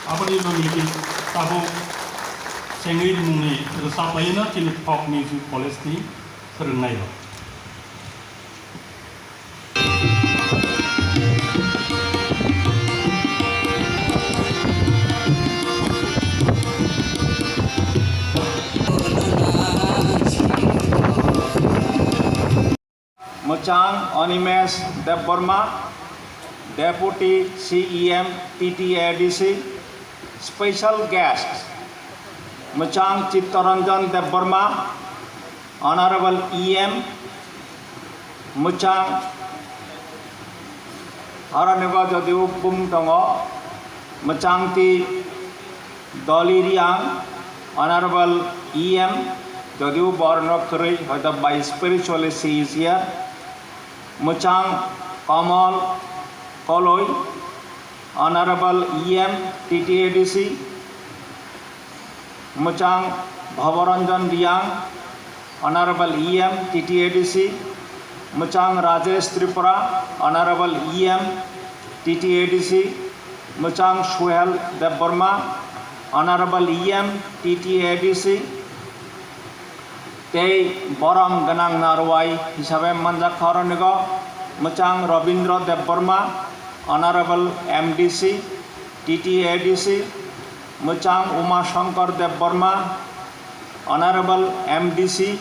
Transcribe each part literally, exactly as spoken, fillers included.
Aboni ulo nini tabuk Chengwi mungni rwchap laino chini folk music college ni phwrwngnairok. Mwchang Animesh Debbarma, Deputy C E M T T A D C, Special Guest, Mwchang Chittaranjan Debbarma, Honorable E M, Mwchang Aronigo jodiu bung tongo, Mwchang T Doli Riang, Honorable E M, jodiu borno kwrwi hoito by spiritually she is here, Mwchang Kamal Koloi, Honorable E M T T A D C, Mwchang Bhabaranjan Riang, Honorable E M T T A D C, Mwchang Rajesh Tripura, Honorable E M T T A D C, Mwchang Suhel Debbarma, Honorable E M T T A D C, tei borom gwnang narwai hisabe manjak kha oronigo Mwchang Rabindra Debbarma, Honorable M D C, T T A D C, Mwchang Uma Shankar Debbarma, Honorable M D C,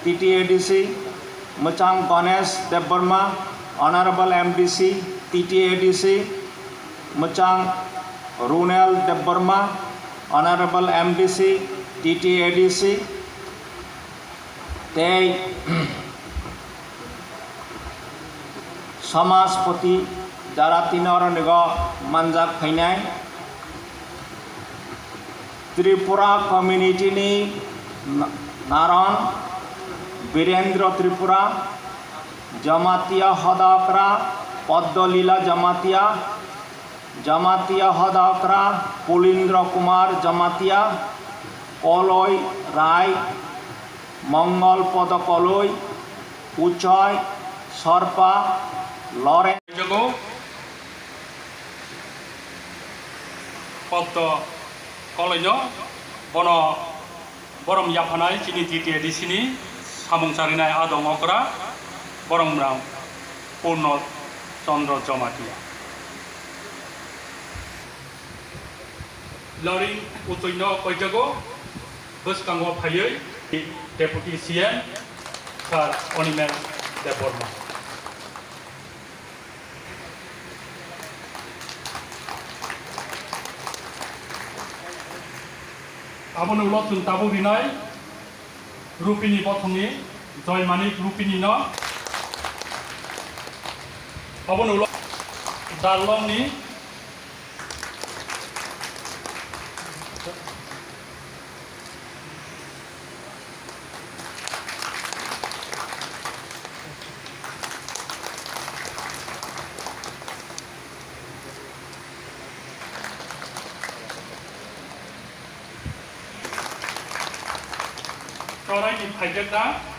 T T A D C, Mwchang Ganesh Debbarma, Honorable M D C, T T A D C, Mwchang Runel Debbarma, Honorable M D C, T T A D C, tei Samajpati jara tino oronigo manjak phainai Tripura community ni Na-, Naran Birendra Tripura, Jamatia Hodakra Poddolila Jamatia, Jamatia Hodakra Pulindra Kumar Jamatia, Koloi Rai, Mongol Podo Koloi, Uchoi Sorpa, Loren. Jogo Poddo Koloino bono borom yaphanai chini T T A D C ni samung charinai adong okra boromrang Purno Chandra Jamatia. Loring Uchoino koijago bwskango phaiwi Deputy C M Sir Animesh Debbarma. Aboni ulo chwng tabuk rinai Rupini bothongni Joy Manik Rupini no. Aboni ulo Darlongni Torai ni phaijak na.